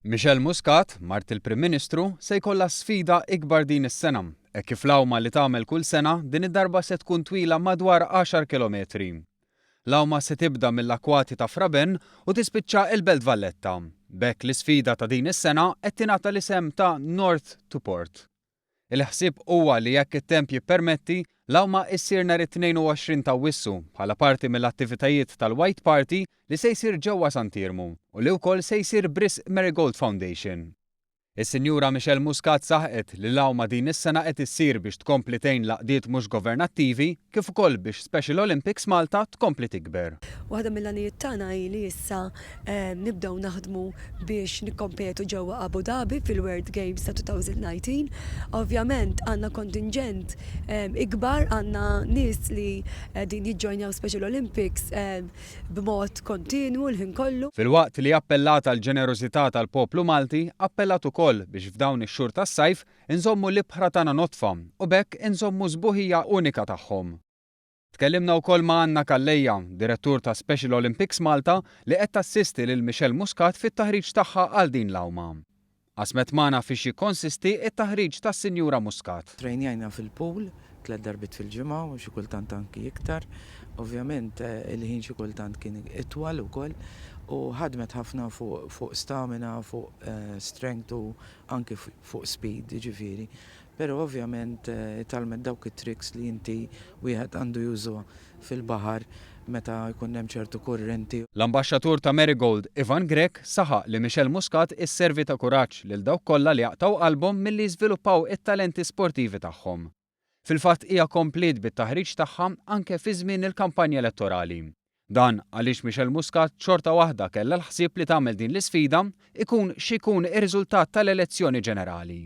Michelle Muscat, mart il-Prim Ministru, se jkollha sfida ikbar din is-sena, hekk kif l-għawma li tagħmel kull sena din id-darba se tkun twila madwar għaxar kilometri. L-għawma se tibda mill-akkwati ta' Fra Ben u tispiċċa il-Belt Valletta. B'hekk l-isfida ta' din is-sena qed tingħata l-isem ta' North to Port. Il-ħsieb huwa li jekk it-temp jippermetti, l-għawma issir nhar it-22 t'Awwissu bħala parti mill-attivitajiet tal-White Party li se jsir ġewwa Sant'Iermu u li wkoll se jsir b'risq Marigold Foundation. Is-Sinjura Michelle Muscat saħqet li l-għawma din is-sena qed issir biex tkompli tgħin l-għaqdiet mhux governattivi kif ukoll biex Special Olympics Malta tkompli tikber. Waħda mill-għanijiet tagħna hi li issa nibdew naħdmu biex nikkompetu ġewwa Abu Dhabi fil-World Games ta' 2019. Ovvjament għandna kontinġent ikbar, għandna nies li qegħdin jiġġojnjaw Special Olympics b'mod kontinwu l-ħin kollu. Filwaqt li appellat għall-ġenerożità tal-poplu Malti, appellat ukoll biex f'dawn ix-xhur tas-sajf inżommu l-ibħra tagħna nodfa u b'hekk inżommu s-sbuħija unika tagħhom. Tkellimna wkoll ma' Anna Calleja, Direttur ta' Special Olympics Malta li qed tassisti lil Michelle Muscat fit-taħriġ tagħha għal din l-għawma. Qasmet magħna fiex jikkonsisti t-taħriġ tas-Sinjura Muscat. Trejnjajna fil-pool tlett darbiet fil-ġimgħa u xi kultant anki iktar. Ovvjament il-ħin xi kultant kien itwal ukoll u ħadmet ħafna fuq stamina, fuq strength u anki fuq speed, jiġifieri. Però ovvjament tgħallmet dawk it-tricks li inti wieħed għandu juża fil-baħar meta jkun hemm ċertu kurrenti. L-Ambaxxatur ta' Marigold, Ivan Grech, saħaq li Michelle Muscat isservi ta' kuraġġ lil dawk kollha li jaqtgħu qalbhom milli jiżviluppaw it-talenti sportivi tagħhom. Fil-fatt hija kompliet bit-taħriġ tagħha anke fi żmien il-kampanja elettorali. Dan għaliex Michelle Muscat xorta waħda kellha l-ħsieb li tagħmel din l-isfida, ikun xi jkun ir-riżultat tal-elezzjoni ġenerali.